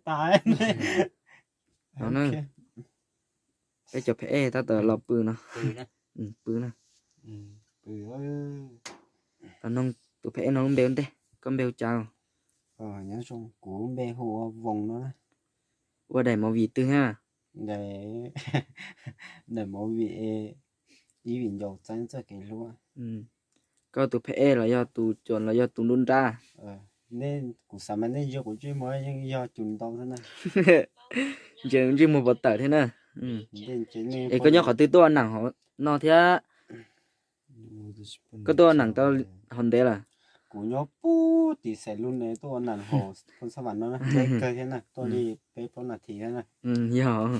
Tas no na. Peb cov phem ej tab tom los pw no. Pw na. Los noog tus phem ej no lub npe ua ntej, koj npe hu cas? Nyob zoo, kuv npe hu ua Voos no. Ua daim movie twg thiab? Daim movie ib viv ncaus txeeb txoj kev hlub. Koj tus phem ej los yog tus cuam los yog tus nruab nrab? Nej, kuv xav mas nej ntsia kuv ntsej muag yeej yog cus ntau thiab na. Ntsia ntsej muag puas tawm thiab na. Es koj nyob qhov twg tuaj ua neem hauv no thiab? Koj tuaj ua neem tau hauv ntev lawm? Kuv nyob puag tim Xais Lus ne, tuaj ua neem hauv Phoos Xab Vam no deb kawg thiab na, tuaj li peb plaub nas this thiab na. Yog.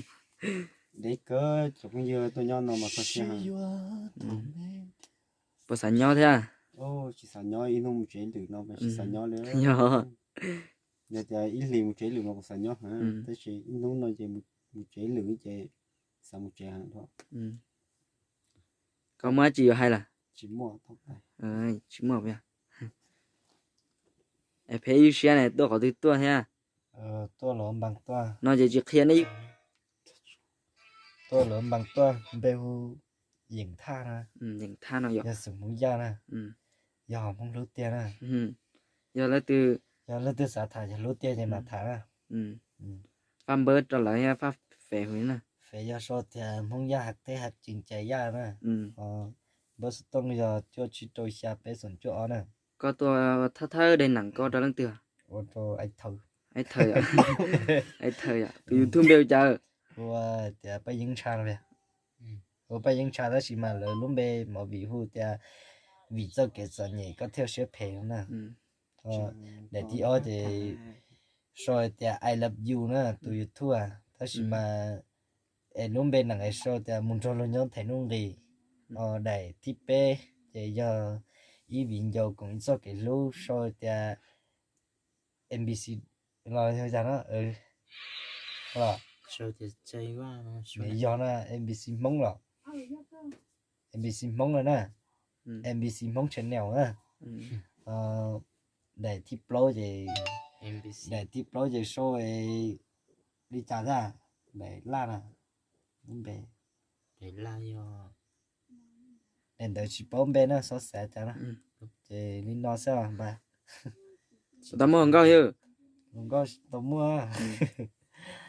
Deb kawg, cov phooj ywg tuaj nyob no mas kho siab heev. Puas xav nyob thiab? Tsis xav nyob, ib hnub mus tsev lwm no mas tsis xav nyob li. Yog. Yog tias ib hlis mus tsev lwm mas kuv xav nyob heev, tab sis ib hnub no ces mus tsev lwm ces xav mus tsev heev. Koj muaj dab tsi yuav hais lawm? Tsis muaj. Es phem ib siab ne, tuaj qhov twg tuaj thiab? Tuaj los npaa tuaj no ces tsis qhia ne. Tuaj los npaa tuaj, npe hu Yeem Thaj na. Yeem Thaj no yog xeem Hmoob Yaj na. Yog Hmoob Hlub Tiag na. Yog leej twg, yog leej twg xav tham yog Hlub Tiag ces mam tham na. Fab npawb rau lawv thiab fab fev hu na. Fev yog sau tias Hmoob Yaj Hab Teb Hab Cees Cais Yaj na. Npawb xov tooj yog cuaj tsib rau xya peb xoom cuaj ob na. Koj tuaj thawb thawb daim neem koj rau leej twg? Ua rau Aib Thawj. Aib Thawj yom. Tus YouTube npe hu cas? Hu tias Paj Yeeb Ntsha no. Hu Paj Yeeb Ntsha tab sis mas lawv lub npe movie hu tias Vim Txoj Kev Txom Nyem Koj Thiaj Siab Phem no na. Daim thib ob ces sau tias I love you na tus YouTube, tab sis mas es lub npe neem es sau tias Mus Nrog Luag Nyob Them Nuj Nqis. Daim thib peb ces yog ib viv ncaus koom ib txoj kev hlub sau tias MBC los yog cas no. Yog na, MBC Hmoob los, MBC Hmoob no na, MBC Hmoob Channel na. Daim thib plaub ces, daim thib plaub ces sau li cas thiab? Daim laj na, lub npe, daim ntawd tsis paub npe na, xob xav cas na. Ces li no xwb npawg. Tau muaj hluas nkauj yog? Hluas nkauj tau muaj.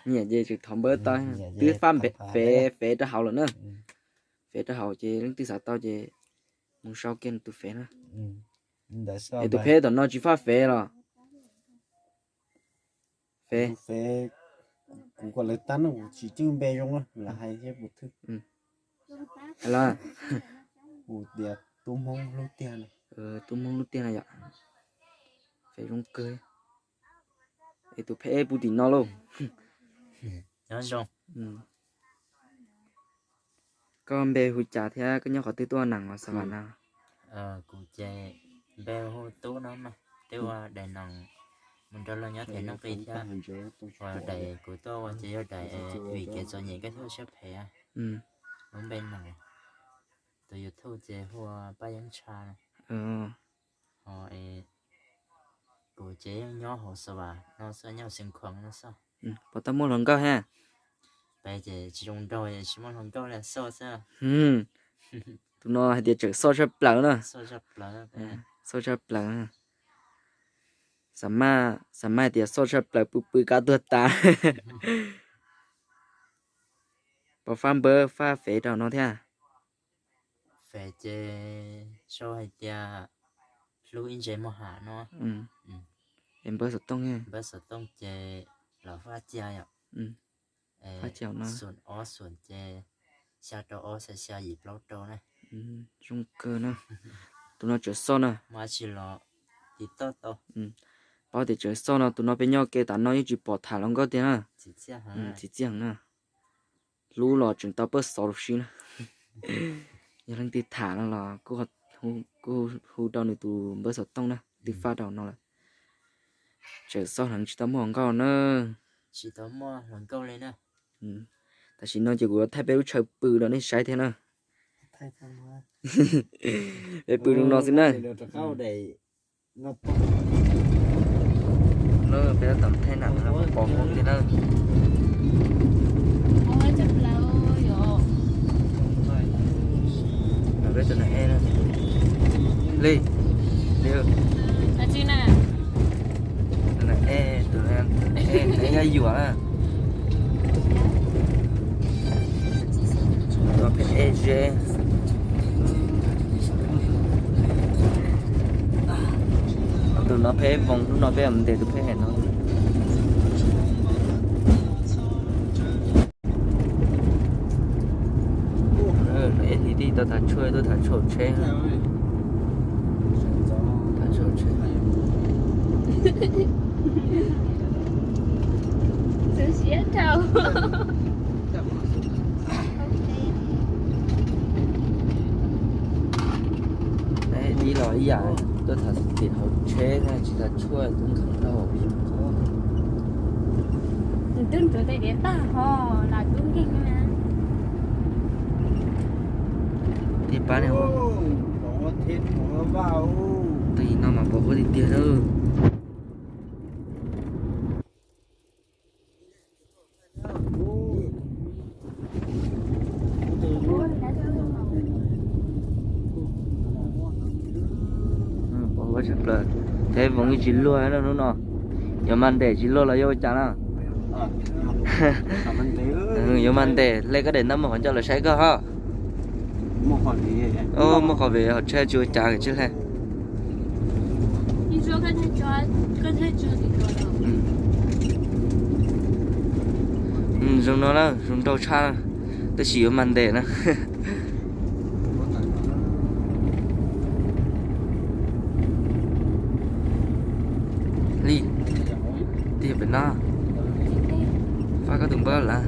Nyiam ces tseem thov npawb tau, twb fab fev rau hauv lawm na. Fev rau hauv ces leej twg xav tau ces mus sau kiag tus fev na. Es tus phem tom no tsis fab fev los? Fev, kuv kom lawv tab no kuv tsis cwj npe zoo na, lawv hais thiab puas thwj. Hais los? Kuv tias Tub Hmoob Hlub Tiag no. Tub Hmoob Hlub Tiag no yom. Fev zoo kawg. Es tus phem pw tim no lauj. Koj npe hu cas thiab koj nyob qhov twg tuaj nees los xav vam no? Kuv ces npe hu Tub no mas, twb ua daim nees Mus Nrog Luag Nyob Them Nuj Nqis thiab, uas daim kuv tuaj ua ces yog daim Vim Kev Txom Nyem Koj Thiaj Siab Phem. Lub npe nees, tus YouTube ces hu ua Paj Yeeb Ntsha no. Ho kuv ces yeej nyob hauv Xav Vam no xwb, nyob Xeev Khuam no xwb. Puas tau muaj hluas nkauj thiab? Peb ces tsis zoo nraug, tsis muaj hluas nkauj li, xauj xwb. Tus no hais tias tseem xauj tshaj plaws na. Xauj tshaj plaws. Xav maj, xav maj hais tias xauj tshaj plaws pw pw kab tuag tas. Puas fab npawb fab fev rau no thiab? Fev ces sau hais tias Hlub Ib Ntses Muag Ham no. Es npawb xov tooj, npawb xov tooj ces los fab cia yom. Fab cia no. Xoom ob xoom ces xya rau ob xya xya yim plaub rau na. Zoo kawg na. Tus no tseem xauj na. Mas tsis los tiv toj tau. Paub tias tseem xauj no, tus no peb nyob ke tas no yeej tsis pom tham hluas nkauj tiag na. Txiv txiaj heev na. Hlub los tseem tau pab xov lus sib na. Yog leej twg tham no los kuj hu rau nws tus npawb xov tooj na, twb fab rau no lawm. Tseem xauj heev tsis tau muaj hluas nkauj na. Tsis tau muaj hluas nkauj li na. Tam sim no ces kuv yuav thaij peb lub chaw pw rau nej saib thiab na. Peb pw zoo no xwb na. Peb tab tom thej nam no pom hauv tiag na. Peb tus na e na. Li, li. Tus na e, tus na e, tus na e yog yuam na. Tus no peb e ze. Tus no peb voos, hnub no peb mus ntes tus peb hem no. Es tij tij tau thav tshuaj, tuaj thav tshuaj tsheb. Thav tshuaj tsheb. Xwm siab dhau. Dib los ib yam, tuaj thav tim hauv tsheb na, tsis thav tshuaj tub nkeeg dhau. Nws twb ntxuav tais diav tag ho lam tub nkeeg na. Tiag pab ne. Tus no mas pos huab tiag tiag na. Peb voos yeej tsis luag hnub no. Yuav mag ntes tsis luag los yuav ua cas na? Yuav mag ntes, hle koj daim ntawv mus qhov ncauj los saib koj ho. Muaj qhov vim hauv tsheb tsis ua cas tsis hle. Zoo no na, zoo nraug tshaj, tab sis yuav mag ntes na. Li, tiag pem no, fab koj tus npawb lawm.